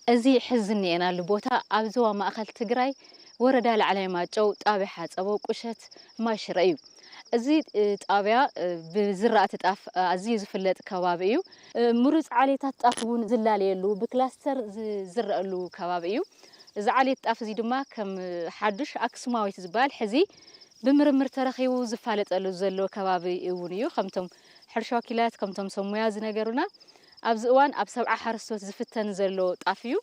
እዚ ሕዚ ዝኒኤናሉ ቦታ ኣብ ዞባ ማእኸል ትግራይ ወረዳ ላዕላይ ማጨው ጣብያ ሓፀቦ ቁሸት ማይ ሽረ እዩ። እዚ፣ እ፣ ጣብያ፣ እ፣ ብዝራእቲ ጣፍ ኣዝዩ ዝፍለጥ ከባቢ እዩ። እ፣ ምሩፅ ዓሌታት ጣፍ እውን ዝላለየሉ፣ ብክላስተር ዝዝረአሉ ከባቢ እዩ። እዚ ዓሌት ጣፍ እዚ ድማ ከም ሓዱሽ ኣክሱማዊት ዝበሃል ሕዚ ብምርምር ተረኺቡ ዝፋለጠሉ ዘሎ ከባቢ እውን እዩ። ከምቶም ሕርሻ ወኪላት፣ ከምቶም ሰብ ሞያ ዝነገሩና፣ ኣብዚ እዋን ኣብ ሰብዓ ሓረስቶት ዝፍተን ዘሎ ጣፍ እዩ።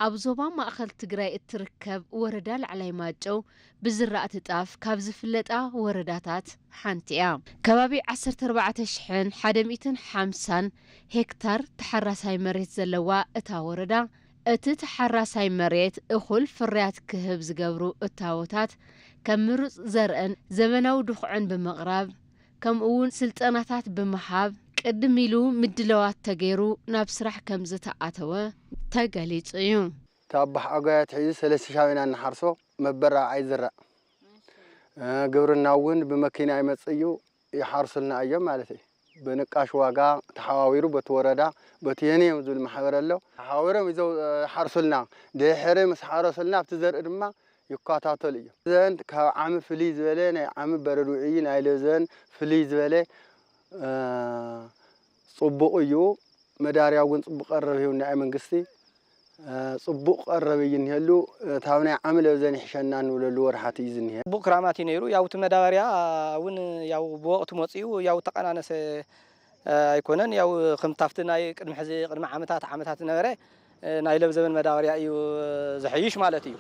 ኣብ ዞባ ማእኸል ትግራይ እትርከብ ወረዳ ላዕላይ ማጨው ብዝራእቲ ጣፍ ካብ ዝፍለጣ ወረዳታት ሓንቲ እያ። ከባቢ ዓሰርተ ኣርባዕተ ሽሕን ሓደ ሚእትን ሓምሳን ሄክታር ተሓራሳይ መሬት ዘለዋ እታ ወረዳ፣ እቲ ተሓራሳይ መሬት እኹል ፍርያት ክህብ ዝገብሩ እታወታት ከም ምሩፅ ዘርእን ዘበናዊ ድኹዕን ብምቕራብ፣ ከምኡ እውን ስልጠናታት ብምሃብ ቅድም ኢሉ ምድላዋት ተገይሩ ናብ ስራሕ ከም ዝተኣተወ ተገሊጹ እዩ። ካብ ባሕዖጋያት ሒዙ ሰለስተ ሻው ኢና እንሓርሶ፣ መበራዕ ኣይዝራእ። እ፣ ግብርና እውን ብመኪና ይመጽእ እዩ፣ ይሓርሱልና እዮም ማለት እዩ። ብንቃሽ ዋጋ ተሓዋዊሩ በቲ ወረዳ፣ በቲ የንዮም ዝብል ማሕበር ኣሎ። ተሓዋዊሮም ይዘው-፣ ይሓርሱልና። ድሕሪ ምስ ሓረሱልና ኣብቲ ዘርኢ ድማ ይከታተሉ እዮም። ዘን ካብ ዓሚ ፍልይ ዝበለ ናይ ዓሚ በረድ ውዕይ ናይ ለዘን ፍልይ ዝበለ፣ እ፣ ጽቡቕ እዩ። መዳርያ እውን ጽቡቕ ቀረብ ሂቡና እዩ መንግስቲ። እ፣ ጽቡቕ ቀረብ እዩ እኒሀሉ። እታብ ናይ ዓሚ ለዘን ይሕሸና እንብለሉ ወርሓት እዩ ዝኒሀ። ጽቡቕ ክራማት እዩ ነይሩ። ያው እቲ መዳበርያ እውን ያው ብወቕቱ መጺኡ ያው ተቐናነሰ፣ እ፣ ኣይኮነን። ያው ከምቲ ኣብቲ ናይ ቅድሚ ሕዚ ቅድሚ ዓመታት ዓመታት ዝነበረ፣ እ፣ ናይ ለብዘበን መዳበርያ እዩ ዘሐይሽ ማለት እዩ።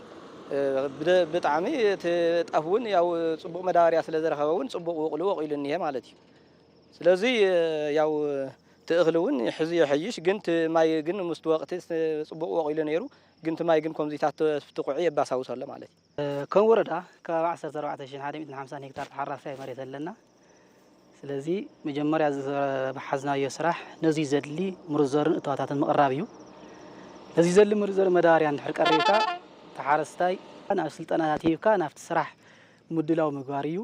እ፣ ብደ-፣ ብጣዕሚ እቲ ጣፍ እውን ያው ጽቡቕ መዳበርያ ስለ ዝረኸበ እውን ጽቡቕ ውቕሉ ወቒሉ እኒሀ ማለት እዩ። ስለዚ፣ እ፣ ያው እቲ እኽሊ እውን ሕዚ የሐይሽ፣ ግን እቲ ማይ ግን ምስቲ ወቕቲ ስ-፣ ጽቡቕ ወቒሉ ነይሩ፣ ግን እቲ ማይ ግን ከምዚታት ተፍትቑዒ የባሳውስ ኣሎ ማለት እዩ። እ፣ ከም ወረዳ ከባቢ ዓሰርተ ኣርባዕተ ሽሕን ሓደ ሚእትን ሓምሳን ሄክታር ተሓራሳይ መሬት ኣለና። ስለዚ መጀመርያ ዝሓዝናዮ ስራሕ ነዚ ዘድሊ ምሩፅ ዘርን እታወታትን ምቕራብ እዩ። ነዚ ዘድሊ ምሩፅ ዘርን መዳበርያ እንድሕር ቀሪብካ፣ ተሓረስታይ ናብ ስልጠናታት ሂብካ ናብቲ ስራሕ ምድላው ምግባር እዩ።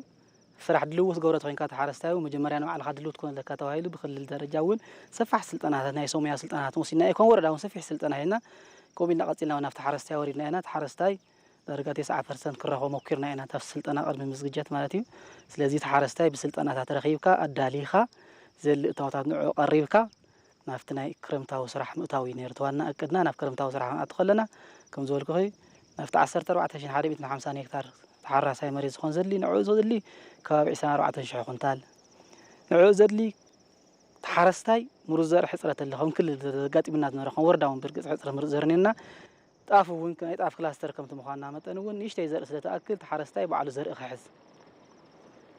ስራሕ ድልው ዝገብሮ ተኾይንካ፣ ተሓረስታይ እውን መጀመርያ ንባዕልኻ ድልው ትኮን ኣለካ ተባሂሉ ብክልል ደረጃ እውን ሰፋሕ ስልጠናታት፣ ናይ ሰሙያ ስልጠናታት ወሲድና እዩ። ከም ወረዳ እውን ሰፊሕ ስልጠና ሂብና፣ ከምኡ ኢልና ቀፂልና እውን ናብቲ ሓረስታይ ወሪድና ኢና። ተሓረስታይ ዳርጋ ተስዓ ፐርሰንት ክረኽቦ ሞኪርና ኢና፣ ካብቲ ስልጠና ቅድሚ ምዝግጀት ማለት እዩ። ስለዚ ተሓረስታይ ብስልጠናታት ረኺብካ፣ ኣዳሊኻ፣ ዘድሊ እታወታት ንዕኡ ቀሪብካ፣ ናብቲ ናይ ክረምታዊ ስራሕ ምእታው እዩ ነይሩ። እቲ ዋና እቅድና ናብ ክረምታዊ ስራሕ ክንኣቱ ከለና፣ ከም ዝበልኩኺ፣ ናብቲ ዓሰርተ ኣርባዕተ ሽሕን ሓደ ሚእትን ሓምሳን ሄክታር ተሓራሳይ መሬት ዝኾን ዘድሊ፣ ንዕኡ ዘድሊ ከባቢ ዕስራን ኣርባዕተን ሽሕ ኩንታል፣ ንዕኡ ዘድሊ ተሓረስታይ ምሩፅ ዘርኢ ሕፅረት ኣሎ። ከም ክልል ዘጋጢሙና ዝነበረ፣ ከም ወረዳ እውን ብርግፅ ሕፅረት ምሩፅ ዘርኢ ነርና። ጣፍ እውን ናይ ጣፍ ክላስተር ከምቲ ምዃንና መጠን እውን ንእሽተይ ዘርኢ ስለ ትኣክል፣ ተሓረስታይ ባዕሉ ዘርኢ ክሕዝ።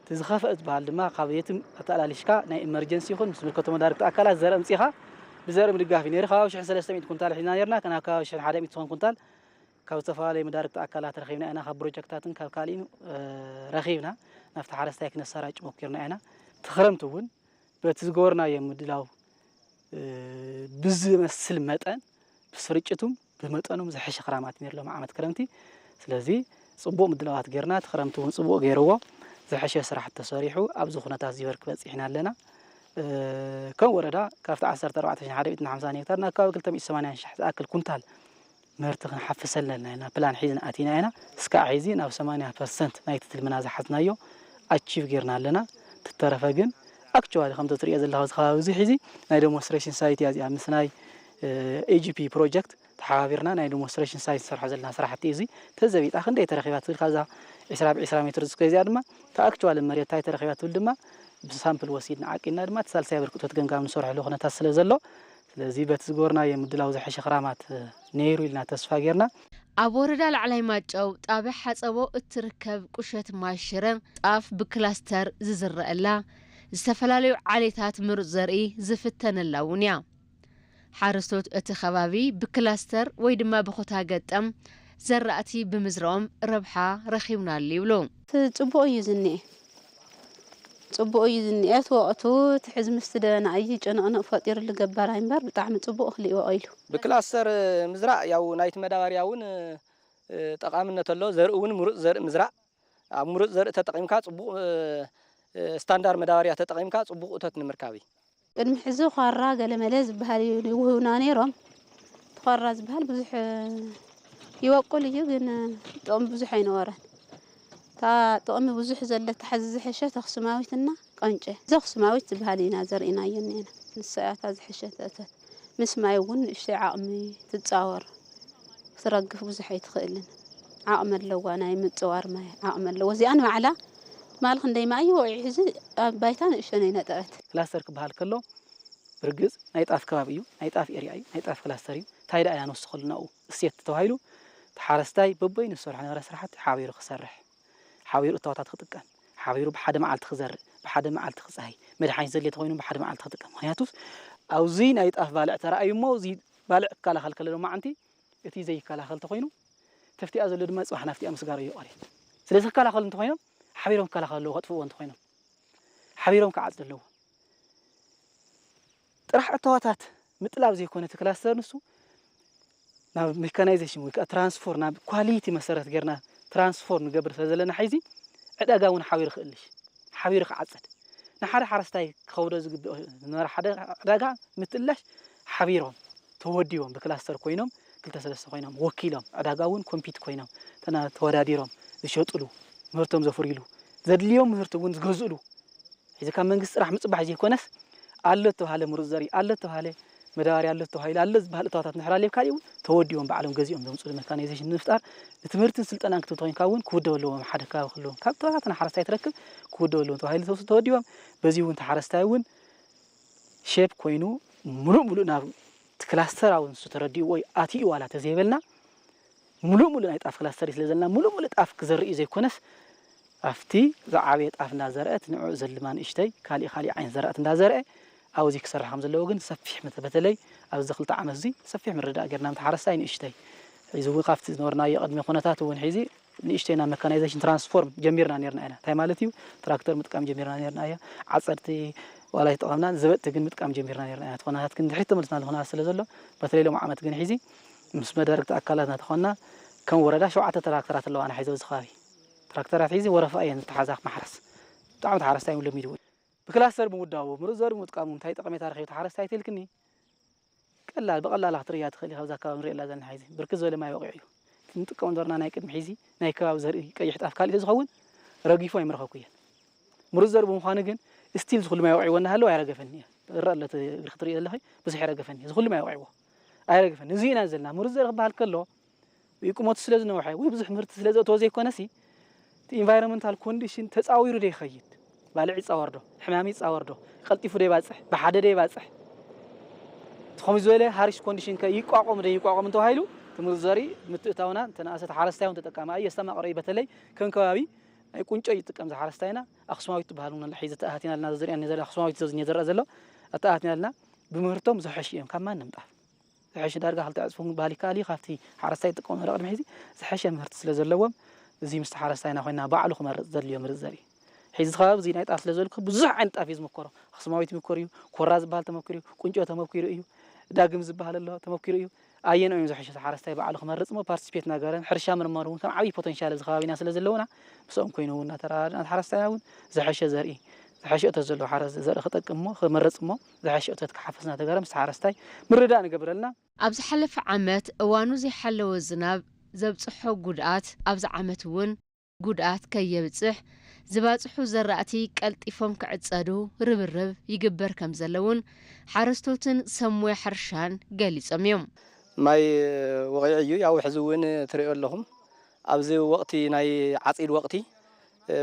እቲ ዝኸፍአ ዝበሃል ድማ ካብ የትም ኣተኣላሊሽካ ናይ ኢመርጀንሲ ይኹን ምስ ዝምልከቶ መዳርግቲ ኣካላት ዘርኢ ኣምጺኻ ብዘርኢ ምድጋፍ እዩ ነይሩ። ከባቢ ሽሕን ሰለስተ ሚእቲ ኩንታል ሒዝና ነርና፣ ናብ ከባቢ ሽሕን ሓደ ሚእቲ ዝኾን ኩንታል ካብ ዝተፈላለዩ መዳርግቲ ኣካላት ረኺብና ኢና፣ ካብ ፕሮጀክታትን ካብ ካሊእን፣ እ፣ ረኺብና ናብቲ ሓረስታይ ክነሰራጭ ሞኪርና ኢና። እቲ ክረምቲ እውን በቲ ዝገበርናዮ ምድላው፣ እ፣ ብዝመስል መጠን ብስርጭቱም ብመጠኑም ዝሐሸ ክራማት ነይሩ ሎም ዓመት ክረምቲ። ስለዚ ጽቡቕ ምድላዋት ጌርና፣ እቲ ክረምቲ እውን ጽቡቕ ገይርዎ፣ ዝሐሸ ስራሕ ተሰሪሑ ኣብዚ ኩነታት እዚ ወርቂ በጺሕና ኣለና። እ፣ ከም ወረዳ ካብቲ ዓሰርተ ኣርባዕተ ሽሕን ሓደ ሚእትን ሓምሳን ሄክታር ናብ ከባቢ ክልተ ሚእቲ ሰማንያን ሽሕ ዝኣክል ኩንታል ምህርቲ ክንሓፍሰልና ኢልና ኢና ፕላን ሒዝና ኣቲና ኢና። እስካዕ ሒዚ ናብ ሰማንያ ፐርሰንት ናይቲ ትልምና ዝሓዝናዮ ኣቺቭ ጌርና ኣለና። ትተረፈ ግን ኣክቹዋሊ ከምቲ ትሪኦ ዘለኻ ኣብዚ ከባቢ እዚ ሒዚ ናይ ዴሞንስትሬሽን ሳይት እያ እዚኣ ምስ ናይ፣ እ፣ ኤ ጂ ፒ ፕሮጀክት ተሓባቢርና ናይ ዴሞንስትሬሽን ሳይት ንሰርሖ ዘለና ስራሕቲ እዩ። እዚ ተዘቢጣ ክንደይ ተረኺባ ትብል ካብዛ ዕስራ ብ ዕስራ ሜትር ዝኮ እዚኣ ድማ እቲ ኣክቹዋሊ መሬት እንታይ ተረኺባ ትብል ድማ ብሳምፕል ወሲድና ዓቂና ድማ እቲ ሳልሳይ ኣበርክቶት ገምጋም ንሰርሐሉ ኩነታት ስለ ዘሎ፣ ስለዚ በቲ ዝገበርናዮ ምድላው ዝሐሸ ክራማት ነይሩ ኢልና ተስፋ ጌርና። ኣብ ወረዳ ላዕላይ ማጨው ጣብያ ሓጸቦ እትርከብ ቁሸት ማይ ሽረ ጣፍ ብክላስተር ዝዝረአላ ዝተፈላለዩ ዓሌታት ምሩፅ ዘርኢ ዝፍተነላ እውን እያ። ሓረስቶት እቲ ከባቢ ብክላስተር ወይ ድማ ብኹታ ገጠም ዘራእቲ ብምዝርኦም ረብሓ ረኺብናሉ ይብሉ። ጽቡቕ እዩ ዝኒኤ። ጽቡቕ እዩ ዝኒኤ። እቲ ወቕቱ እቲ ሕዚ ምስቲ ደበና እዩ ጨነቕነቕ ፈጢሩሉ ገባራይ እምበር ብጣዕሚ ጽቡቕ እኽሊ እዩ ወቒሉ። ብክላስተር ምዝራእ ያው ናይቲ መዳበርያ እውን፣ እ፣ ጠቓምነት ኣሎ። ዘርኢ እውን ምሩፅ ዘርኢ ምዝራእ፣ ኣብ ምሩፅ ዘርኢ ተጠቒምካ ጽቡቕ፣ እ፣ ስታንዳር መዳበርያ ተጠቒምካ ጽቡቕ እቶት ንምርካብ እዩ። ቅድሚ ሕዚ ኳራ ገለመለ ዝበሃል እዩ ይውህቡና ነይሮም። እቲ ኳራ ዝበሃል ብዙሕ ይወቁል እዩ ግን ጥቕሚ ብዙሕ ኣይነበረን። እታ ጥቕሚ ብዙሕ ዘለታ ሕዚ ዝሐሸት ኣኽሱማዊትና ቀንጨ። እዚ ኣኽሱማዊት ዝበሃል ኢና ዘርኢናዮ እኒአና። ንሳ እያ እታ ዝሐሸት እቶት። ምስ ማይ እውን ንእሽተይ ዓቕሚ ትፃወር። ክትረግፍ ብዙሕ ኣይትኽእልን። ዓቕሚ ኣለዋ፣ ናይ ምፅዋር ማይ ዓቕሚ ኣለዋ። እዚኣ ንባዕላ ትማሊ ክንደይ ማይ እዩ ወቒዑ፣ ሕዚ ኣብ ባይታ ንእሽተን ኣይነጠበት። ክላስተር ክበሃል ከሎ ብርግፅ ናይ ጣፍ ከባቢ እዩ፣ ናይ ጣፍ ኤርያ እዩ፣ ናይ ጣፍ ክላስተር እዩ። እንታይ ደኣ ኢና ንወስኸሉ ናብኡ እሴት ተባሂሉ እቲ ሓረስታይ በበይኑ ዝሰርሖ ነበረ ስራሕቲ ሓቢሩ ክሰርሕ፣ ሓቢሩ እታወታት ክጥቀም፣ ሓቢሩ ብሓደ መዓልቲ ክዘርእ፣ ብሓደ መዓልቲ ክፀሃይ፣ መድሓኒት ዘድልዮ ተኾይኑ ብሓደ መዓልቲ ክጥቀም። ምኽንያቱስ ኣብዚ ናይ ጣፍ ባልዕ ተራእዩ እሞ እዚ ባልዕ ክከላኸል ከሎ ሎማዓንቲ እቲ ዘይከላኸል ተኾይኑ ተፍቲኣ ዘሎ ድማ ፅባሕ ናፍቲኣ ምስጋር እዩ ቀሪብ። ስለዚ ክከላኸሉ እንተኾይኖም ሓቢሮም ክከላኸሉ ኣለዎ፣ ከጥፍእዎ እንተኾይኖም ሓቢሮም ክዓፅዱ ኣለዎ። ጥራሕ እታወታት ምጥላብ ዘይኮነ እቲ ክላስተር ንሱ ናብ ሜካናይዜሽን ወይ ከዓ ትራንስፎር ናብ ኳሊቲ መሰረት ጌርና ትራንስፎር ንገብር ስለ ዘለና ሕዚ ዕዳጋ እውን ሓቢሩ ክእልሽ ሓቢሩ ክዓፅድ ንሓደ ሓረስታይ ክኸብዶ ዝግብኦ ዝነበረ ሓደ ዕዳጋ ምትእላሽ ሓቢሮም ተወዲቦም ብክላስተር ኮይኖም ክልተ ሰለስተ ኮይኖም ወኪሎም ዕዳጋ እውን ኮምፒት ኮይኖም ተና- ተወዳዲሮም ዝሸጥሉ ምህርቶም ዘፍርይሉ ዘድልዮም ምህርቲ እውን ዝገዝእሉ ሕዚ ካብ መንግስቲ ጥራሕ ምፅባሕ ዘይኮነስ ኣሎ እተባሃለ ምሩፅ ዘርኢ ኣሎ እተባሃለ መዳበርያ ኣሎ ተባሂሉ ኣሎ ዝበሃል እታወታት እንድሕር ኣልዩ ካልእ እውን ተወዲቦም ባዕሎም ገዚኦም ዘምፅሉ መካናይዜሽን ንምፍጣር ንትምህርትን ስልጠናን ክትብል ተኮይንካ እውን ክውደብ ኣለዎም ሓደ ከባቢ ክህልዎም ካብ እታወታት ንሓረስታይ ትረክብ ክውደብ ኣለዎም ተባሂሉ ተወስ- ተወዲቦም በዚ እውን ተሓረስታይ እውን ሼፕ ኮይኑ ሙሉእ ሙሉእ ናብ እቲ ክላስተር እውን ንሱ ተረዲእዎ እዩ ኣትዩ ዋላ ተዘይበልና ሙሉእ ሙሉእ ናይ ጣፍ ክላስተር እዩ ስለ ዘለና ሙሉእ ሙሉእ ጣፍ ክዘርእ እዩ ዘይኮነስ ኣብቲ ዝዓበየ ጣፍ እንዳዘርአ እቲ ንዕኡ ዘልማ ንእሽተይ ካሊእ ካሊእ ዓይነት ዘራእቲ እንዳዘርአ ኣብዚ ክሰርሕ ከም ዘለዎ ግን ሰፊሕ ምት- በተለይ ኣብዚ ክልተ ዓመት እዚ ሰፊሕ ምርዳእ ጌርና ምት ሓረስታይ ንእሽተይ ሕዚ እውን ካብቲ ዝነበርናዮ ቅድሚ ኩነታት እውን ሕዚ ንእሽተይ ናብ መካናይዜሽን ትራንስፎርም ጀሚርና ኔርና ኢና እንታይ ማለት እዩ ትራክተር ምጥቃም ጀሚርና ኔርና እያ ዓፀድቲ ዋላ ይጠቐምና ዘበጥቲ ግን ምጥቃም ጀሚርና ኔርና ኢና እቲ ኩነታት ግን ድሕሪት ተመልስና ኩነታት ስለ ዘሎ በተለይ ሎም ዓመት ግን ሕዚ ምስ መዳርግቲ ኣካላት እናተኾንና ከም ወረዳ ሸውዓተ ትራክተራት ኣለዋና ሕዚ ኣብዚ ከባቢ ትራክተራት ሕዚ ወረፋ እየን ዝተሓዛ ማሕረስ ብጣዕሚ ተሓረስታይ እውን ለሚድዎ እዩ ብክላስተር ብምውዳቡ ምሩፅ ዘርኢ ብምጥቃሙ እንታይ ጠቐሜታ ረኺቡ ተሓረስታይ ተልክኒ ቀላል ብቐላላ ክትርእያ ትኽእል ኢኻ ኣብዚ ኣካባቢ ንሪኦ ዘለና ሕዚ ብርክት ዝበለ ማይ ወቂዑ እዩ እቲ ንጥቀም ነበርና ናይ ቅድሚ ሕዚ ናይ ከባቢ ዘርኢ ቀይሕ ጣፍ ካሊእ ዝኸውን ረጊፉ ኣይምረኸብኩ እየን ምሩፅ ዘርኢ ብምዃኑ ግን ስቲል ዝኹሉ ማይ ወቂዕዎ እናሃለወ ኣይረገፈን እየ እረ ኣሎ እቲ እግሪ ክትርኢ ዘለኺ ብዙሕ ኣይረገፈን እየ ዝኹሉ ማይ ወቂዕዎ ኣይረገፈን እዚ ኢና ዘለና ምሩፅ ዘርኢ ክበሃል ከሎ ወይ ቁመቱ ስለ ዝነውሐ ወይ ብዙሕ ምህርቲ ስለ ዘእተወ ዘይኮነሲ እቲ ኢንቫይሮንመንታል ኮንዲሽን ተፃዊሩ ዶ ይኸይድ ባልዕ ይፃወር ዶ ሕማም ይፃወር ዶ ቀልጢፉ ዶ ይባፅሕ ብሓደ ዶ ይባፅሕ እቲ ከምዚ ዝበለ ሃሪሽ ኮንዲሽን ከ ይቋቋም ዶ ይቋቋም እንተባሂሉ እቲ ምሩፅ ዘርኢ ምትእታውና እንተነኣሰ ሓረስታይ እውን ተጠቃሚ ኣየስተማቕረ እዩ በተለይ ከም ከባቢ ናይ ቁንጮ ይጥቀም ዝሓረስታይና ኣክሱማዊት ትበሃል እውን ኣላ ሒዚ ተኣሃቲና ኣለና ዘዝሪኣኒ ዘለ ኣክሱማዊት ዘዝኒ ዘረአ ዘሎ ኣተኣሃቲና ኣለና ብምህርቶም ዝሐሽ እዮም ካብ ማንም ጣፍ ዝሐሽ ዳርጋ ክልተ ዕፅፊ እውን ክበሃል ይከኣል እዩ። ካብቲ ሓረስታይ ዝጥቀሞ ምህሪ ቅድሚ ሕዚ ዝሐሸ ምህርቲ ስለ ዘለዎም እዚ ምስቲ ሓረስታይና ኮይና ባዕሉ ክመርፅ ዘድልዮ ምርፅ ዘርኢ። ሕዚ ከባቢ እዚ ናይ ጣፍ ስለ ዘልኩ ብዙሕ ዓይነት ጣፍ እዩ ዝምከሮ። ኣኽሱማዊት ይምከር እዩ፣ ኮራ ዝበሃል ተመኪሩ እዩ፣ ቁንጮ ተመኪሩ እዩ፣ ዳግም ዝበሃል ኣሎ ተመኪሩ እዩ። ኣየንኦ እዩ ዝሐሸ ሓረስታይ ባዕሉ ክመርፅ እሞ ፓርቲስፔት እናገበረ ሕርሻ ምርማር እውን ከም ዓብዪ ፖተንሻል ኣብዚ ከባቢና ስለ ዘለውና ምስኦም ኮይኑ እውን እናተረዳድእና እቲ ሓረስታይና እውን ዝሐሸ ዘርኢ ዝሐሸ እቶት ዘለዎ ሓረስ ዘርኢ ክጠቅም እሞ ክመርፅ እሞ ዝሐሸ እቶት ክሓፍስ እናተገበረ ምስቲ ሓረስታይ ምርዳእ ንገብረልና። ኣብ ዝሓለፈ ዓመት እዋኑ ዘይሓለወ ዝናብ ዘብፅሖ ጉድኣት ኣብዚ ዓመት እውን ጉድኣት ከየብፅሕ ዝባፅሑ ዘራእቲ ቀልጢፎም ክዕፀዱ ርብርብ ይግበር ከምዘሎ እውን ሓረስቶትን ሰብ ሞያ ሕርሻን ገሊፆም እዮም። ማይ ወቒዑ እዩ። ያው ሕዚ እውን ትሪኦ ኣለኹም ኣብዚ ወቕቲ ናይ ዓፂድ ወቕቲ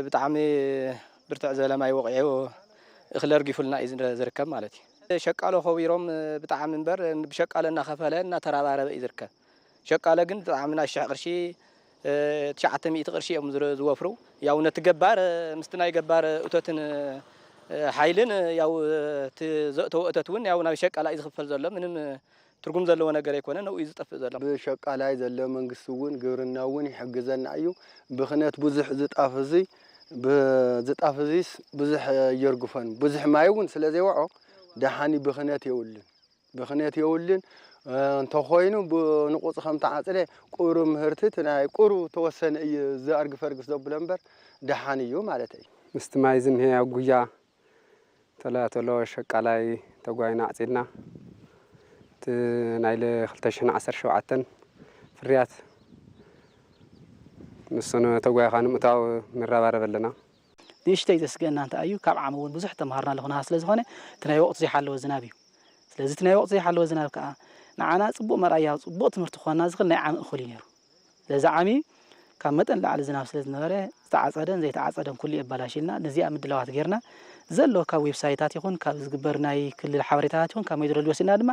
ብጣዕሚ ብርትዕ ዝበለ ማይ ወቒዑ እኽሊ ኣርጊፉልና እዩ ዝርከብ ማለት እዩ። ሸቃሎ ከቢሮም ብጣዕሚ እምበር ብሸቃሎ እናኸፈለ እናተረባረበ እዩ ዝርከብ። ሸቃሎ ግን ብጣዕሚ ናይ ሽሕ ቅርሺ ትሽዓተ ሚእቲ ቅርሺ እዮም ዝወፍሩ። ያው ነቲ ገባር ምስቲ ናይ ገባር እቶትን ሓይልን ያው እቲ ዘእተዎ እቶት እውን ያው ናብ ሸቃላ እዩ ዝኽፈል ዘሎ። ምንም ትርጉም ዘለዎ ነገር ኣይኮነን፣ ንኡ እዩ ዝጠፍእ ዘሎ። ብሸቃላይ ዘሎ መንግስቲ እውን ግብርና እውን ይሕግዘና እዩ። ብኽነት ብዙሕ ዝጣፍ እዚ ብዝጣፍ እዚስ ብዙሕ የርግፈን ብዙሕ ማይ እውን ስለ ዘይወዖ ደሓኒ ብኽነት የብሉን ብኽነት የብሉን እንተኾይኑ ብንቁፅ ከም ተዓፅደ ቁሩ ምህርቲ እቲ ናይ ቁሩ ተወሰነ እዩ ዘርግፈ ርግፍ ዘብሎ እምበር ደሓን እዩ ማለት እዩ። ምስቲ ማይ ዝንሄ ኣብ ጉያ ተላ ተሎ ሸቃላይ ተጓይና ኣዕጺድና። እቲ ናይ ለ ክልተ ሽሕን ዓሰርተ ሸውዓተን ፍርያት ምስኑ ተጓይኻ ንምእታው ንረባረብ ኣለና። ንእሽተይ ዘስግአና እንታይ እዩ፣ ካብ ዓሚ እውን ብዙሕ ተምሃርና ኣለኹና ስለ ዝኾነ፣ እቲ ናይ ወቕቱ ዘይሓለወ ዝናብ እዩ። ስለዚ እቲ ናይ ወቕቱ ዘይሓለወ ዝናብ ከኣ ንዓና ጽቡቕ መርኣያ፣ ጽቡቕ ትምህርቲ ክኾንና ዝኽእል ናይ ዓሚ እኹል እዩ ነይሩ። ስለዚ ዓሚ ካብ መጠን ላዕሊ ዝናብ ስለ ዝነበረ፣ ዝተዓጸደን ዘይተዓጸደን ኩሉ የባላሽልና። ነዚኣ ምድላዋት ጌርና ዘሎ ካብ ዌብሳይታት ይኹን ካብ ዝግበር ናይ ክልል ሓበሬታታት ይኹን ካብ ሜትሮሎጂ ወሲድና ድማ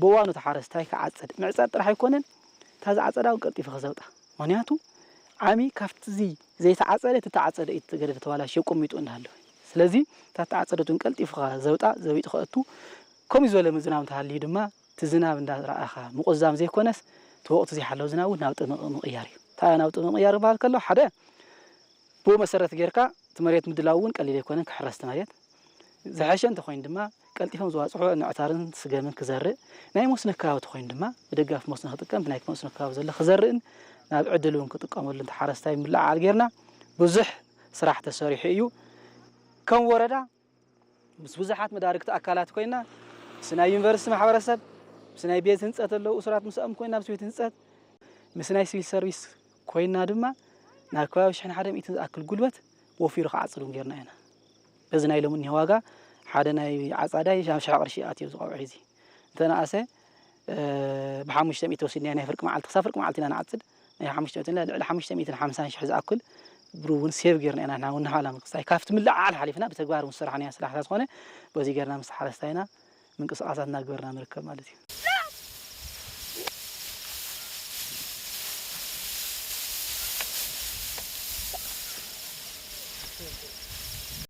ብእዋኑ እቲ ሓረስታይ ክዓጽድ ምዕጻድ ጥራሕ ኣይኮነን፣ እታ ዝዓጸዳ እውን ቀልጢፉ ክዘውጣ። ምኽንያቱ ዓሚ ካብቲ እዚ ዘይተዓጸደ እቲ ተዓጸደ እዩ፣ ተገደደ ተባላሽዮ ቁሚጡ እንዳሃለወ። ስለዚ እታ ተዓጸደት እውን ቀልጢፉ ዘውጣ፣ ዘቢጡ ከእቱ፣ ከምኡ ዝበለ ምዝናብ እንተሃልዩ ድማ እቲ ዝናብ እንዳረኣኻ ምቁዛም ዘይኮነስ፣ እቲ ወቕቱ ዘይሓለወ ዝናብ እውን ናብ ጥምቕ ምቕያር እዩ። እንታይ ናብ ጥምቕ ምቕያር ክበሃል ከሎ፣ ሓደ ብኡ መሰረት ጌርካ እቲ መሬት ምድላው እውን ቀሊል ኣይኮነን፣ ክሕረስ እቲ መሬት። ዝሐሸ እንተኾይኑ ድማ ቀልጢፎም ዝባጽሑ ንዕታርን ስገምን ክዘርእ፣ ናይ መስኖ ከባቢ ተኾይኑ ድማ ብደጋፊ መስኖ ክጥቀም፣ ብናይ መስኖ ከባቢ ዘሎ ክዘርእን ናብ ዕድል እውን ክጥቀመሉ እንተ ሓረስታይ ምልዓዓል ጌርና ብዙሕ ስራሕ ተሰሪሑ እዩ። ከም ወረዳ ምስ ብዙሓት መዳርግቲ ኣካላት ኮይና፣ ምስ ናይ ዩኒቨርሲቲ ማሕበረሰብ፣ ምስ ናይ ቤት ህንፀት ዘለዉ እሱራት ምስኦም ኮይና፣ ምስ ቤት ህንፀት፣ ምስ ናይ ሲቪል ሰርቪስ ኮይና ድማ ናብ ከባቢ ሽሕን ሓደ ሚእትን ዝኣክል ጉልበት ወፊሩ ክዓጽድ እውን ጌርና ኢና። በዚ ናይ ሎሚ እኒሀ ዋጋ ሓደ ናይ ዓጻዳይ ሻምሻ ቅርሺ ኣትዩ ዝቐውዒ እዚ እንተነኣሰ፣ እ፣ ብሓሙሽተ ሚእቲ ወሲድና ናይ ፍርቂ መዓልቲ፣ ክሳብ ፍርቂ መዓልቲ ኢና ንዓጽድ። ናይ ሓሙሽተ ሚእቲ፣ ልዕሊ ሓሙሽተ ሚእትን ሓምሳን ሽሕ ዝኣክል ብሩ እውን ሴቭ ጌርና ኢና። ንሕና እውን ንሓላ ምክስታይ ካብቲ ምልዕዓል ሓሊፍና ብተግባር እውን ዝሰራሕናዮ ስራሕታት ዝኾነ በዚ ጌርና ምስ ሓረስታይና ምንቅስቃሳት እናገበርና ንርከብ ማለት እዩ።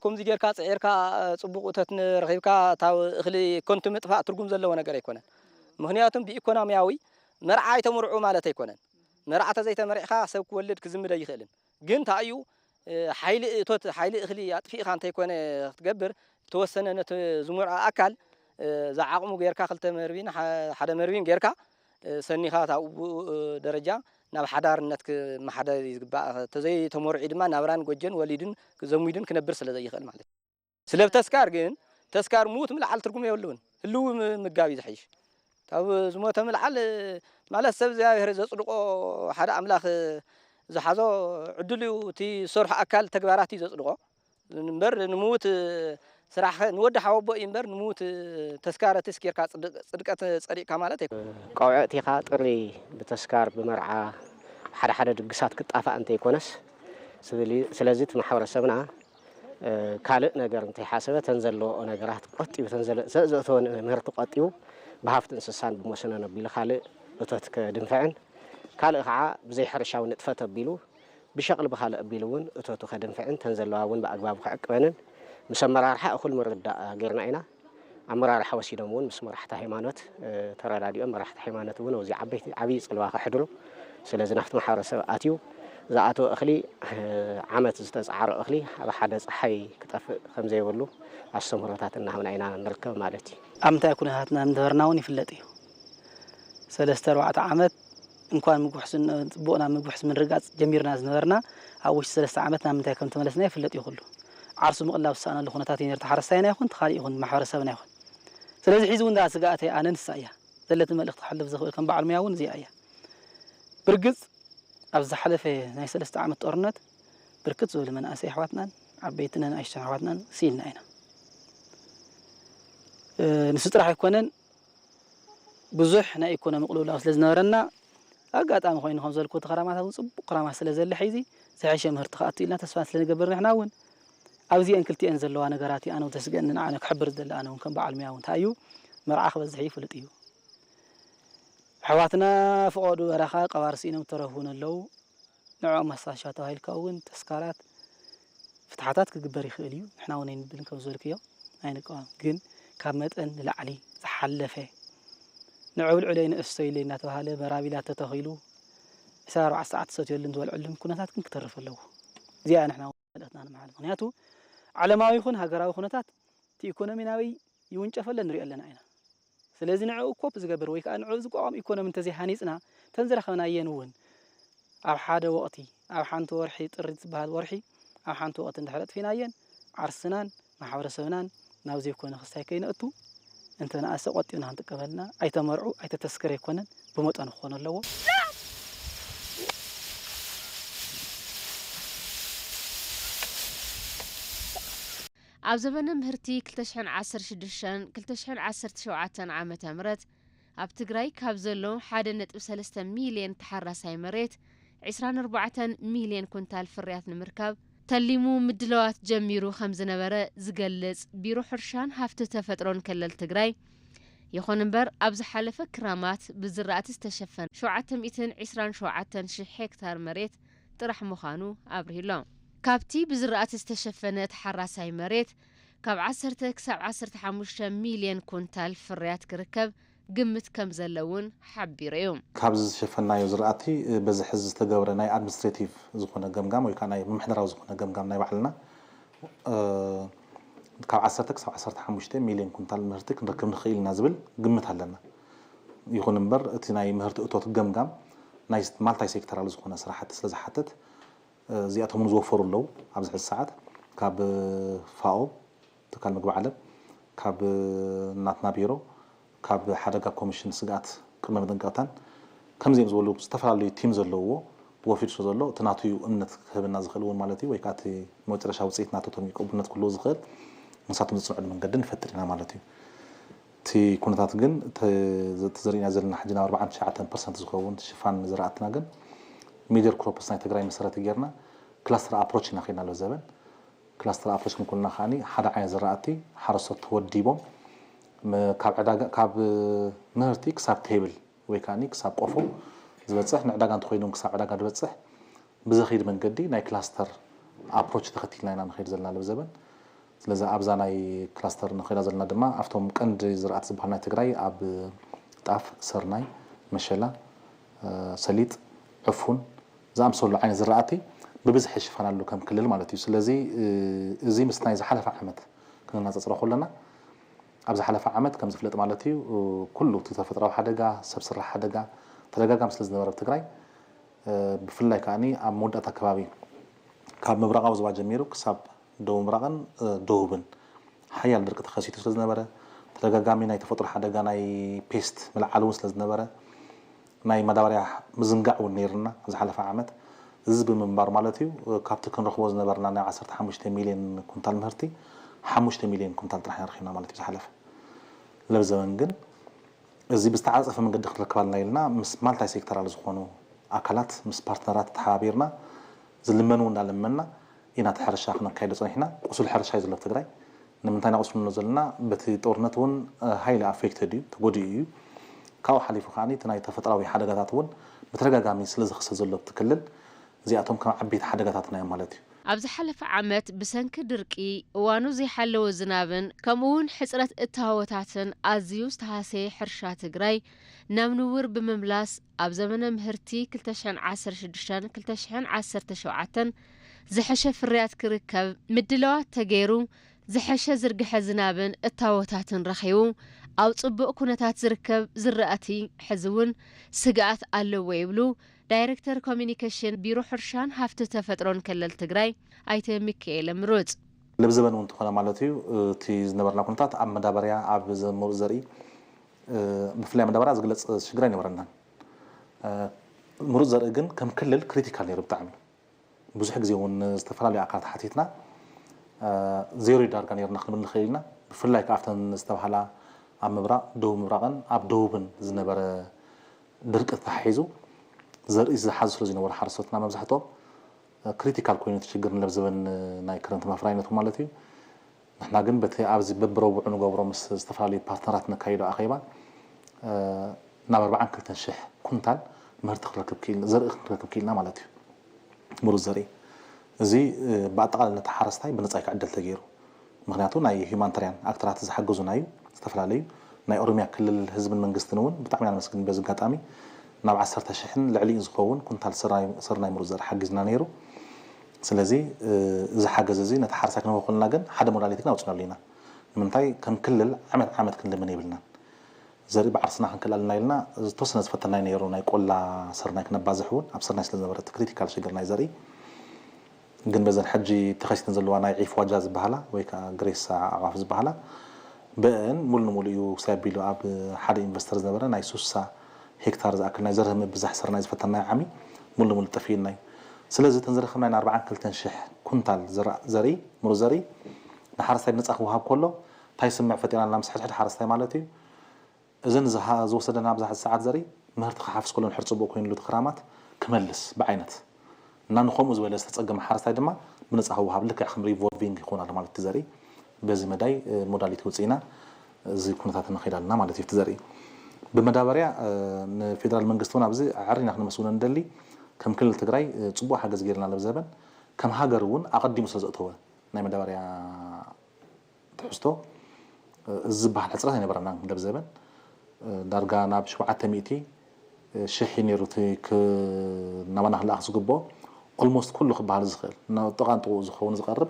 ከምዚ ጌርካ ጽዒርካ ጽቡቕ እቶት ንረኺብካ፣ እታው እኽሊ ከንቱ ምጥፋእ ትርጉም ዘለዎ ነገር ኣይኮነን። ምኽንያቱም ብኢኮኖሚያዊ መርዓ ኣይተምርዑ ማለት ኣይኮነን። መርዓ ተዘይተመሪዕካ ሰብ ክወልድ ክዝምድ ኣይኽእልን። ግን እንታይ እዩ፣ እ፣ ሓይሊ እቶት፣ ሓይሊ እኽሊ ኣጥፊእኻ እንተይኮነ ክትገብር፣ ዝተወሰነ ነቲ ዝምርዖ ኣካል፣ እ፣ ዝዓቕሙ ጌርካ ክልተ መርቢን ሓ-፣ ሓደ መርቢን ጌርካ፣ እ፣ ሰኒኻ እታ ብኡ፣ እ፣ ደረጃ ናብ ሓዳርነት ክመሓደር እዩ ዝግባእ። ተዘይተመርዑ ድማ ናብራን ጎጆን ወሊዱን ዘሚዱን ክነብር ስለ ዘይኽእል ማለት እዩ። ስለ ተስካር ግን፣ ተስካር ምዉት ምልዓል ትርጉም የብሉን። ህልው ም-፣ ምጋብ እዩ ዝሐይሽ። ካብ ዝሞተ ምልዓል ማለት ሰብ እግዚኣብሔር ዘጽድቆ፣ ሓደ ኣምላኽ ዝሓዞ ዕድል እዩ። እቲ ዝሰርሖ ኣካል ተግባራት እዩ ዘጽድቆ። እምበር ንምዉት ስራሕ ንወዲ ሓወቦ እዩ እምበር ንምዉት ተስካረ ተስኪርካ ጽድቅ-፣ ጽድቀት ጸዲቅካ ማለት ኣይኮነን። ቀውዒ ኣእቲኻ ጥሪ ብተስካር ብመርዓ ሓደ ሓደ ድግሳት ክጣፋእ እንተይኮነስ፣ ስብሊ-፣ ስለዚ እቲ ማሕበረሰብና እ፣ ካልእ ነገር እንተይሓሰበ፣ እተን ዘለዎ ነገራት ቆጢቡ፣ እተን ዘለ-፣ ዘ-፣ ዘእተወ ምህርቲ ቆጢቡ፣ ብሃፍቲ እንስሳን ብመስኖን ኣቢሉ ካልእ እቶት ከድንፍዕን፣ ካልእ ከዓ ብዘይ ሕርሻዊ ንጥፈት ኣቢሉ፣ ብሸቕሊ ብኻልእ ኣቢሉ እውን እቶቱ ከድንፍዕን፣ እተን ዘለዋ እውን ብኣግባቡ ክዕቅበንን፣ ምስ ኣመራርሓ እኹል ምርድዳእ ጌርና ኢና። ኣመራርሓ ወሲዶም እውን ምስ መራሕቲ ሃይማኖት፣ እ፣ ተረዳዲኦም፣ መራሕቲ ሃይማኖት እውን ኣብዚ ዓበይቲ፣ ዓብዪ ጽልዋ ከሕድሩ። ስለዚ ናብቲ ማሕበረሰብ ኣትዩ ዝኣተወ እኽሊ፣ እ፣ ዓመት ዝተጻዕሮ እኽሊ ኣብ ሓደ ጸሓይ ክጠፍእ ከም ዘይብሉ ኣስተምህሮታት እናሃብና ኢና ንርከብ ማለት እዩ። ኣብ ምንታይ ኩነታት እናነበርና እውን ይፍለጥ እዩ። ሰለስተ ኣርባዕተ ዓመት እንኳን ምግውሕስ ን-፣ ጽቡቕ ናብ ምግውሕስ ምንርጋጽ ጀሚርና ዝነበርና፣ ኣብ ውሽጢ ሰለስተ ዓመት ናብ ምንታይ ከም ተመለስና ይፍለጥ እዩ ኩሉ። ዓርሱ ምቕላብ ዝሰኣነሉ ኩነታት እዩ ነቲ ሓረስታይና ይኹን፣ እቲ ካልእ ይኹን፣ ማሕበረሰብና ይኹን። ስለዚ ሕዚ እውን ደኣ ስግኣተይ ኣነ ንሳ እያ። ዘለቲ መልእኽቲ ክሕልፍ ዝኽእል ከም በዓል ሙያ እውን እዚኣ እያ። ብርግጽ፣ ኣብ ዝሓለፈ ናይ ሰለስተ ዓመት ጦርነት ብርክት ዝበሉ መናእሰይ ኣሕዋትናን ዓበይቲ ንኣሽቱን ኣሕዋትናን ስኢንና ኢና። እ፣ ንሱ ጥራሕ ኣይኮነን፣ ብዙሕ ናይ ኢኮኖሚ ቅልውላው ስለ ዝነበረና፣ ኣጋጣሚ ኮይኑ ከም ዝበልኩ እቲ ክራማት እውን ጽቡቕ ክራማት ስለ ዘለ፣ ሕዚ ዝሐሸ ምህርቲ ክኣቱ ኢልና ተስፋ ስለ ንገብር፣ ንሕና እውን ኣብዚአን ክልቲአን ዘለዋ ነገራት እዩ ኣነ እውን ተስገእኒ፣ ንዓነ ክሕብር ዝደሊ ኣነ እውን ከም በዓል ሙያ እውን እንታይ እዩ መርዓ ክበዝሕ ይፍልጥ እዩ። ኣሕዋትና ፍቖዱ በረኻ ቀባር ስኢኖም ዝተረፉ እውን ኣለዉ። ንዕኦም ማስታወሻ ተባሂልካ እውን ተስካራት ፍትሓታት ክግበር ይኽእል እዩ። ንሕና እውን ኣይንብልን ከም ዝበልክዮ ኣይንቃወም። ግን ካብ መጠን ንላዕሊ ዝሓለፈ ንዑ ብልዑ ለይ ንእስቶ ኢለ እናተባሃለ መራቢላት ተተኺሉ ዕስራ ኣርባዕተ ሰዓት ትሰትየሉን ትበልዐሉን ኩነታት ግን ክተርፍ ኣለዎ። እዚኣ ንሕና እውን መልእኽትና ንመሓላልፍ። ምኽንያቱ ዓለማዊ ይኹን ሃገራዊ ኩነታት እቲ ኢኮኖሚ ናበይ ይውንጨፍ ኣሎ ንሪኦ ኣለና ኢና። ስለዚ ንዕኡ ኮፕ ዝገብር ወይ ከዓ ንዕኡ ዝቋቋም ኢኮኖሚ እንተዘይሃኒፅና፣ እተን ዝረኸብናየን እውን ኣብ ሓደ ወቕቲ፣ ኣብ ሓንቲ ወርሒ፣ ጥሪ ዝበሃል ወርሒ፣ ኣብ ሓንቲ ወቕቲ እንድሕር ኣጥፊናየን፣ ዓርስናን ማሕበረሰብናን ናብ ዘይኮነ ክስታይ ከይነእቱ፣ እንተነኣሰ ቆጢብና ክንጥቀመልና፣ ኣይተመርዑ ኣይተተስክር ኣይኮነን፣ ብመጠኑ ክኾን ኣለዎ። ኣብ ዘበነ ምህርቲ ክልተ ሽሕን ዓሰርተ ሽዱሽተን ክልተ ሽሕን ዓሰርተ ሸውዓተን ዓመተ ምህረት ኣብ ትግራይ ካብ ዘሎ ሓደ ነጥቢ ሰለስተ ሚልዮን ተሓራሳይ መሬት ዕስራን ኣርባዕተን ሚልዮን ኩንታል ፍርያት ንምርካብ ተሊሙ ምድላዋት ጀሚሩ ከም ዝነበረ ዝገልጽ ቢሮ ሕርሻን ሃፍቲ ተፈጥሮን ክልል ትግራይ፣ ይኹን እምበር ኣብ ዝሓለፈ ክራማት ብዝራእቲ ዝተሸፈነ ሸውዓተ ሚእትን ዕስራን ሸውዓተን ሽሕ ሄክታር መሬት ጥራሕ ምዃኑ ኣብሪሁሎ። ካብቲ ብዝራእቲ ዝተሸፈነ ተሓራሳይ መሬት ካብ ዓሰርተ ክሳብ ዓሰርተ ሓሙሽተ ሚልዮን ኩንታል ፍርያት ክርከብ ግምት ከም ዘሎ እውን ሓቢሩ እዩ። ካብዚ ዝሸፈናዮ ዝራእቲ በዝሒ ዝተገብረ ናይ ኣድሚኒስትሬቲቭ ዝኾነ ገምጋም ወይ ከዓ ናይ ምምሕዳራዊ ዝኾነ ገምጋም ናይ ባዕልና ካብ ዓሰርተ ክሳብ ዓሰርተ ሓሙሽተ ሚልዮን ኩንታል ምህርቲ ክንረክብ ንኽእል ኢና ዝብል ግምት ኣለና። ይኹን እምበር እቲ ናይ ምህርቲ እቶት ገምጋም ናይ ማልታይ ሴክተራል ዝኾነ ስራሕቲ ስለ ዝሓትት እዚኣቶም እውን ዝወፈሩ ኣለዉ። ኣብዚ ሕዚ ሰዓት ካብ ፋኦ ትካል ምግቢ ዓለም፣ ካብ ናትና ቢሮ፣ ካብ ሓደጋ ኮሚሽን ስግኣት ቅድመ መጠንቀቕታን ከምዚኦም ዝበሉ ዝተፈላለዩ ቲም ዘለዎ ወፊሩ ስለ ዘሎ እቲ ናቱ እዩ እምነት ክህበና ዝኽእል እውን ማለት እዩ፣ ወይ ከዓ እቲ መጨረሻ ውፅኢት ናቶቶም እዩ ቅቡልነት ክህልዎ ዝኽእል ንሳቶም ዝፅንዕሉ መንገዲ ንፈጥር ኢና ማለት እዩ። እቲ ኩነታት ግን እቲ ዘሪእና ዘለና ሕጂ ናብ ኣርባዓን ትሽዓተን ፐርሰንት ዝኸውን ሽፋን ዝራእትና ግን ሜጀር ክሮፕስ ናይ ትግራይ መሰረት ጌርና ክላስተር ኣፕሮች ኢና ከይድና ኣሎ ዘበን ክላስተር ኣፕሮች ክንኮልና ከዓኒ ሓደ ዓይነት ዝራእቲ ሓረስቶት ተወዲቦም ካብ ዕዳጋ ካብ ምህርቲ ክሳብ ቴብል ወይ ከዓኒ ክሳብ ቆፎ ዝበፅሕ ንዕዳጋ እንተኮይኑ ክሳብ ዕዳጋ ዝበፅሕ ብዘኸይድ መንገዲ ናይ ክላስተር ኣፕሮች ተኸቲልና ኢና ንኸይድ ዘለና ለብዘበን። ስለዚ ኣብዛ ናይ ክላስተር ንኸይዳ ዘለና ድማ ኣብቶም ቀንዲ ዝራእቲ ዝበሃል ናይ ትግራይ ኣብ ጣፍ፣ ሰርናይ፣ መሸላ፣ ሰሊጥ፣ ዕፉን ዝኣምሰሉ ዓይነት ዝራእቲ ብብዝሒ ሽፋን ኣሎ ከም ክልል ማለት እዩ። ስለዚ እዚ ምስ ናይ ዝሓለፈ ዓመት ክነናፀፅሮ ከለና ኣብ ዝሓለፈ ዓመት ከም ዝፍለጥ ማለት እዩ ኩሉ እቲ ተፈጥራዊ ሓደጋ ሰብ ስራሕ ሓደጋ ተደጋጋሚ ስለ ዝነበረ ኣብ ትግራይ ብፍላይ ከዓኒ ኣብ መወዳእታ ከባቢ ካብ ምብራቓዊ ዞባ ጀሚሩ ክሳብ ደቡብ ምብራቕን ደቡብን ሓያል ድርቂ ተኸሲቱ ስለ ዝነበረ ተደጋጋሚ ናይ ተፈጥሮ ሓደጋ ናይ ፔስት ምልዓል እውን ስለ ዝነበረ ናይ ማዳበርያ ምዝንጋዕ እውን ነይርና ዝሓለፈ ዓመት። እዚ ብምንባር ማለት እዩ ካብቲ ክንረኽቦ ዝነበርና ናይ ዓሰርተ ሓሙሽተ ሚልዮን ኩንታል ምህርቲ ሓሙሽተ ሚልዮን ኩንታል ጥራሕ ኢና ረኺብና ማለት እዩ ዝሓለፈ። ለብዘበን ግን እዚ ብዝተዓፀፈ መንገዲ ክንረክብ ኣለና ኢልና ምስ ማልታይ ሴክተራል ዝኾኑ ኣካላት ምስ ፓርትነራት ተሓባቢርና ዝልመን እውን እናለመንና ኢና እቲ ሕርሻ ክነካይዶ ፀኒሕና። ቁሱል ሕርሻ እዩ ዘሎ ኣብ ትግራይ። ንምንታይ ኢና ቁሱል ንብሎ ዘለና? በቲ ጦርነት እውን ሃይሊ ኣፌክትድ እዩ፣ ተጎዲኡ እዩ። ካብኡ ሓሊፉ ከዓ እቲ ናይ ተፈጥራዊ ሓደጋታት እውን ብተደጋጋሚ ስለ ዝኽሰት ዘሎ ኣብቲ ክልል እዚኣቶም ከም ዓበይቲ ሓደጋታትና እዮም ማለት እዩ። ኣብ ዝሓለፈ ዓመት ብሰንኪ ድርቂ፣ እዋኑ ዘይሓለወ ዝናብን ከምኡ እውን ሕፅረት እታወታትን ኣዝዩ ዝተሃሰየ ሕርሻ ትግራይ ናብ ንቡር ብምምላስ ኣብ ዘመነ ምህርቲ ክልተ ሽሕን ዓሰርተ ሽዱሽተን ክልተ ሽሕን ዓሰርተ ሸውዓተን ዝሐሸ ፍርያት ክርከብ ምድላዋት ተገይሩ ዝሐሸ ዝርግሐ ዝናብን እታወታትን ረኺቡ ኣብ ፅቡቕ ኩነታት ዝርከብ ዝራእቲ ሕዚ እውን ስግኣት ኣለዎ ይብሉ ዳይሬክተር ኮሚኒኬሽን ቢሮ ሕርሻን ሃፍቲ ተፈጥሮን ክልል ትግራይ ኣይተ ሚካኤል ምሩፅ። ለብዘበን እውን እንተኾነ ማለት እዩ እቲ ዝነበርና ኩነታት ኣብ መዳበርያ ኣብ ምሩፅ ዘርኢ ብፍላይ መዳበርያ ዝግለፅ ሽግር ኣይነበረናን። ምሩፅ ዘርኢ ግን ከም ክልል ክሪቲካል ነይሩ ብጣዕሚ። ብዙሕ ግዜ እውን ዝተፈላለዩ ኣካላት ሓቲትና ዜሮ ዳርጋ ነይርና ክንብል ንኽእል ኢና። ብፍላይ ከዓ ኣብተን ዝተባህላ ኣብ ምብራቕ ደቡብ ምብራቕን ኣብ ደቡብን ዝነበረ ድርቂ ተታሒዙ ዘርኢ ዝሓዙ ስለ ዝነበሩ ሓረስቶትና መብዛሕትኦም ክሪቲካል ኮይኑ እቲ ሽግር ንለብዘበን ናይ ክረምቲ ማፍራይነቱ ማለት እዩ። ንሕና ግን በቲ ኣብዚ በብረቡዑ ንገብሮ ምስ ዝተፈላለዩ ፓርትነራት ነካይዶ ኣኼባ ናብ ኣርባዓን ክልተን ሽሕ ኩንታል ምህርቲ ክንረክብ ክኢልና ዘርኢ ክንረክብ ክኢልና ማለት እዩ። ምሩፅ ዘርኢ እዚ ብኣጠቓላሊ ነቲ ሓረስታይ ብነፃ ክዕደል ተገይሩ። ምክንያቱ ናይ ሂማንታርያን ኣክተራት ዝሓገዙና እዩ። ዝተፈላለዩ ናይ ኦሮሚያ ክልል ህዝብን መንግስትን እውን ብጣዕሚ ኢና ነመስግን። በዚ ኣጋጣሚ ናብ ዓሰርተ ሽሕን ልዕሊኡ ዝኸውን ኩንታል ስርናይ ምሩፅ ዘርኢ ሓጊዝና ነይሩ። ስለዚ እዚ ሓገዝ እዚ ነቲ ሓረስታይ ክንህቦ ከለና ግን ሓደ ሞዳሊቲ ግን ኣውፅናሉ ኢና። ንምንታይ ከም ክልል ዓመት ዓመት ክንልምን የብልናን። ዘርኢ ብዓርስና ክንክእል ኣለና ኢልና ዝተወሰነ ዝፈተናይ ነይሩ ናይ ቆላ ስርናይ ክነባዝሕ እውን ኣብ ስርናይ ስለ ዝነበረ እቲ ክሪቲካል ሽግር ናይ ዘርኢ ግን በዘን ሕጂ ተኸሲተን ዘለዋ ናይ ዒፍ ዋጃ ዝበሃላ ወይ ከዓ ግሬሳ ኣዕዋፍ ዝበሃላ ብአን ሙሉ ንሙሉ እዩ ሰብ ኣቢሉ ኣብ ሓደ ኢንቨስተር ዝነበረ ናይ ሱሳ ሄክታር ዝኣክል ናይ ዘርህ ምብዛሕ ስርናይ ዝፈተናዮ ዓሚ ሙሉ ንሙሉ ጠፊእና እዩ። ስለዚ እተን ዝረኸብናዮ ኣርባዓን ክልተን ሽሕ ኩንታል ዝራ- ዘርኢ ምሩፅ ዘርኢ ንሓረስታይ ብነፃ ክወሃብ ከሎ እንታይ ስምዕ ፈጢራና ምስ ሕድሕድ ሓረስታይ ማለት እዩ። እዘን ዝሃ- ዝወሰደና ኣብዚ ሰዓት ዘርኢ ምህርቲ ክሓፍስ ከሎ ንሕር ፅቡቅ ኮይኑሉ እቲ ክራማት ክመልስ ብዓይነት እና ንከምኡ ዝበለ ዝተፀገመ ሓረስታይ ድማ ብነፃ ክወሃብ ልክዕ ከም ሪቮልቪንግ ይኾን ኣሎ ማለት እቲ ዘርኢ በዚ መዳይ ሞዳሊቲ ውፅኢና እዚ ኩነታት ንኸይድ ኣለና ማለት እዩ። እቲ ዘርኢ ብመዳበርያ ንፌደራል መንግስቲ እውን ኣብዚ ኣዕሪና ክነመስግኖ ንደሊ። ከም ክልል ትግራይ ፅቡቅ ሓገዝ ገይርና ለብዘበን ከም ሃገር እውን ኣቐዲሙ ስለ ዘእተወ ናይ መዳበርያ ትሕዝቶ እዚ ዝበሃል ሕፅረት ኣይነበረናን ለብዘበን ዳርጋ ናብ ሸውዓተ ሚእቲ ሽሕ እዩ ነይሩ እቲ ክ- ናባና ክለኣኽ ዝግብኦ። ኦልሞስት ኩሉ ክበሃል ዝኽእል ናብ ጥቓን ጥቕኡ ዝኸውን ዝቐርብ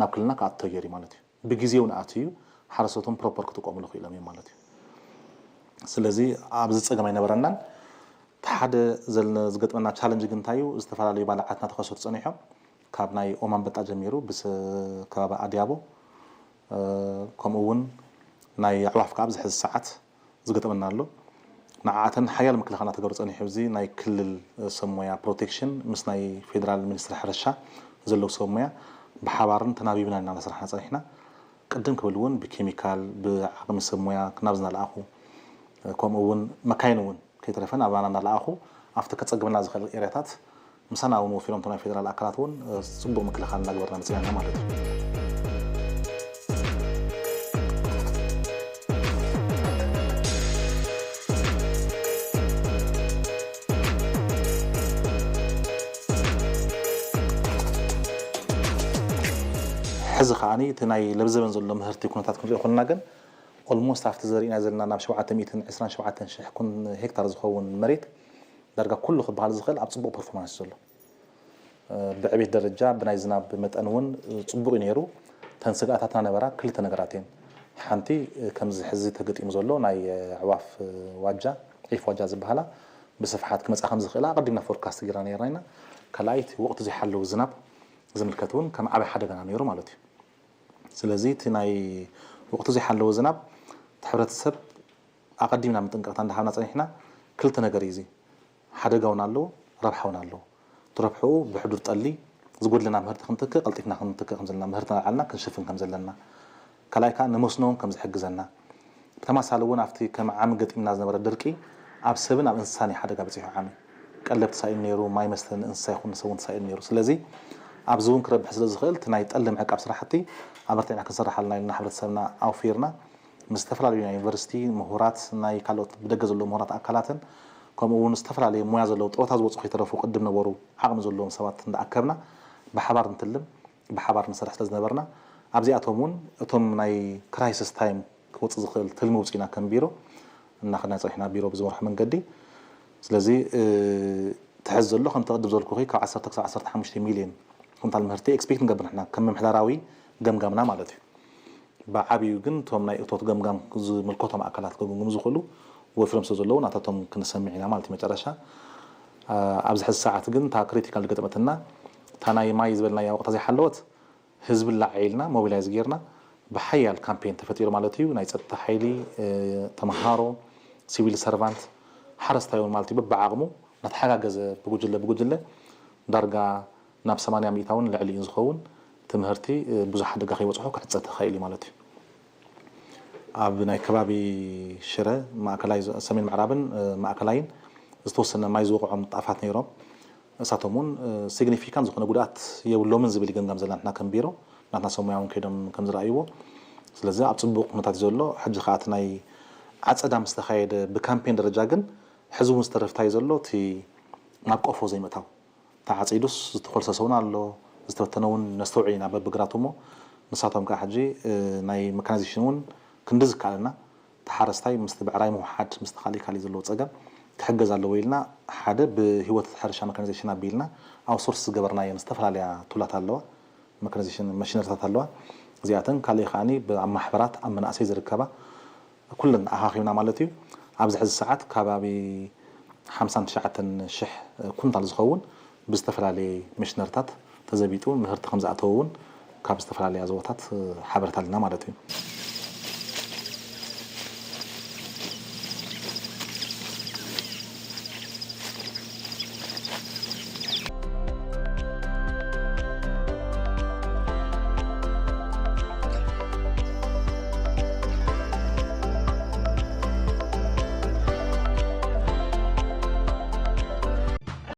ናብ ክልልና ክኣቱ ተገይሩ ማለት እዩ። ብግዜው ንኣትዩ ሓረስቶቶም ፕሮፐር ክጥቀሙሉ ክኢሎም እዮም ማለት እዩ። ስለዚ ኣብዚ ፀገም ኣይነበረናን። እቲ ሓደ ዘለ ዝገጥመና ቻለንጅ ግን እንታይ እዩ? ዝተፈላለዩ ባልዓት እናተኸሰቱ ፀኒሖም ካብ ናይ ኦም ኣንበጣ ጀሚሩ ብስ ከባቢ ኣድያቦ ከምኡ እውን ናይ ኣዕዋፍ ከዓ ኣብዚ ሕዚ ሰዓት ዝገጠመና ኣሎ። ንዓኣተን ሓያል ምክልኻል እናተገብረ ፀኒሑ። እዚ ናይ ክልል ሰብ ሞያ ፕሮቴክሽን ምስ ናይ ፌደራል ሚኒስትሪ ሕርሻ ዘለዉ ሰብ ሞያ ብሓባርን ተናቢብና ኢና እናሰራሕና ፀኒሕና። ቅድም ክብል እውን ብኬሚካል ብዓቕሚ ሰብ ሞያ ናብ ዝናለኣኹ ከምኡ እውን መካይን እውን ከይተረፈ ናባና እናለኣኹ ኣብቲ ከፀግመና ዝኽእል ኤርያታት ምሳና እውን ወፊሮም እቶም ናይ ፌደራል ኣካላት እውን ፅቡቕ ምክልኻል እናገበርና መፅና ማለት እዩ። ሕዚ ከዓኒ እቲ ናይ ለብዘበን ዘሎ ምህርቲ ኩነታት ክንሪኦ ከለና ግን ኦልሞስት ኣብቲ ዘሪእና ዘለና ናብ ሸውዓተ ሚእትን ዕስራን ሸውዓተን ሽሕ ኩን ሄክታር ዝኸውን መሬት ዳርጋ ኩሉ ክበሃል ዝኽእል ኣብ ፅቡቕ ፐርፎርማንስ ዘሎ ብዕቤት ደረጃ ብናይ ዝናብ መጠን እውን ፅቡቕ እዩ ነይሩ። ተን ስግኣታትና ነበራ ክልተ ነገራት እየን። ሓንቲ ከምዚ ሕዚ ተገጢሙ ዘሎ ናይ ኣዕዋፍ ዋጃ ዒፍ ዋጃ ዝበሃላ ብስፍሓት ክመፃ ከም ዝኽእላ ኣቐዲምና ፎርካስት ጌርና ነርና ኢና። ካልኣይቲ ወቕቱ ዘይሓለዉ ዝናብ ዝምልከት እውን ከም ዓበይ ሓደጋና ነይሩ ማለት እዩ። ስለዚ እቲ ናይ ወቕቱ ዘይሓለወ ዝናብ እቲ ሕብረተሰብ ኣቐዲምና ምጥንቀቕታ እንዳሃብና ፀኒሕና። ክልተ ነገር እዩ እዚ። ሓደጋ እውን ኣለዎ፣ ረብሓ እውን ኣለዎ። እቲ ረብሓኡ ብሕዱር ጠሊ ዝጎድለና ምህርቲ ክንትክእ ቀልጢፍና ክንትክእ ከም ዘለና ምህርቲ ናልዓልና ክንሽፍን ከም ዘለና ካልኣይ ከዓ ንመስኖ እውን ከም ዝሕግዘና ብተማሳሊ እውን ኣብቲ ከም ዓሚ ገጢምና ዝነበረ ድርቂ ኣብ ሰብን ኣብ እንስሳን ሓደጋ በፂሑ ዓሚ ቀለብ ተሳኢኑ ነይሩ ማይ መስተ ንእንስሳ ይኹን ንሰብ እውን ተሳኢኑ ነይሩ ስለዚ ኣብዚ እውን ክረብሕ ስለ ዝኽእል እቲ ናይ ጠሊ ምዕቃብ ስራሕቲ ኣበርቲዕና ክንሰርሓልና ኢልና ሕብረተሰብና ኣውፊርና ምስ ዝተፈላለዩ ናይ ዩኒቨርሲቲ ምሁራት ናይ ካልኦት ብደገ ዘለዉ ምሁራት ኣካላትን ከምኡ እውን ዝተፈላለዩ ሞያ ዘለዉ ጥሮታ ዝወፁ ከይተረፉ ቅድም ነበሩ ዓቕሚ ዘለዎም ሰባት እንዳኣከብና ብሓባር ንትልም ብሓባር ንሰርሕ ስለ ዝነበርና ኣብዚኣቶም እውን እቶም ናይ ክራይሲስ ታይም ክወፅእ ዝኽእል ትልሚ ውፅኢና ከም ቢሮ እናኸድና ፀኒሕና ቢሮ ብዝመርሖ መንገዲ ስለዚ ትሕዝ ዘሎ ከምቲ ቅድም ዘልኩኺ ካብ ዓሰርተ ክሳብ ዓሰርተ ሓሙሽተ ሚልዮን ኩንታል ምህርቲ ኤክስፔክት ንገብር ንሕና ከም ምምሕዳራዊ ገምጋምና ማለት እዩ። ብዓብዩ ግን እቶም ናይ እቶት ገምጋም ዝምልከቶም ኣካላት ክግምግሙ ዝኽእሉ ወፊሮም ስለ ዘለዉ ናታቶም ክንሰምዕ ኢና ማለት እዩ። መጨረሻ ኣብዚ ሕዚ ሰዓት ግን እታ ክሪቲካል ዝገጠመትና እታ ናይ ማይ ዝበልናያ ወቕታ ዘይሓለወት ህዝቢ ላዕ ኢልና ሞቢላይዝ ጌርና ብሓያል ካምፔን ተፈጢሩ ማለት እዩ። ናይ ፀጥታ ሓይሊ፣ ተምሃሮ፣ ሲቪል ሰርቫንት፣ ሓረስታይ እውን ማለት እዩ በብዓቕሙ እናተሓጋገዘ ብጉጅለ ብጉጅለ ዳርጋ ናብ ሰማንያ ሚእታ እውን ልዕሊ እዩ ዝኸውን ትምህርቲ ብዙሕ ሓደጋ ከይበፅሖ ክዕፀ ተኻኢሉ እዩ ማለት እዩ። ኣብ ናይ ከባቢ ሽረ ማእከላይ ሰሜን ምዕራብን ማእከላይን ዝተወሰነ ማይ ዝወቕዖም ጣፋት ነይሮም። እሳቶም እውን ሲግኒፊካንት ዝኾነ ጉድኣት የብሎምን ዝብል ገምጋም ዘለና ንሕና ከም ቢሮ ናትና ሰብ ሞያ እውን ከይዶም ከም ዝረኣይዎ ስለዚ ኣብ ፅቡቕ ኩነታት እዩ ዘሎ። ሕጂ ከዓ እቲ ናይ ዓፀዳ ምስ ተኻየደ ብካምፔን ደረጃ ግን ሕዚ እውን ዝተረፍታይ ዘሎ እቲ ናብ ቆፎ ዘይምእታው ተዓፂዱስ ዝተኾልሰሰ እውን ኣሎ ዝተበተነ እውን ነስተውዕል ኢና በብግራት እሞ ንሳቶም ከዓ ሕጂ ናይ መካናይዜሽን እውን ክንዲ ዝከኣለና ተሓረስታይ ምስቲ ብዕራይ ምውሓድ ምስቲ ካሊእ ካሊእ ዘለዎ ፀገም ክሕገዝ ኣለዎ ኢልና ሓደ ብህይወት ሕርሻ መካናይዜሽን ኣቢልና ኣውትሶርስ ዝገበርናየን ዝተፈላለያ ቱላት ኣለዋ መካናይዜሽን መሽነሪታት ኣለዋ እዚኣተን ካሊእ ከዓኒ ኣብ ማሕበራት ኣብ መናእሰይ ዝርከባ ኩለን ኣኻኺብና ማለት እዩ ኣብዚ ሕዚ ሰዓት ከባቢ ሓምሳን ትሽዓተን ሽሕ ኩንታል ዝኸውን ብዝተፈላለየ መሽነሪታት ተዘቢጡ ምህርቲ ከም ዝኣተወ እውን ካብ ዝተፈላለያ ዞባታት ሓበሬታ ኣለና ማለት እዩ።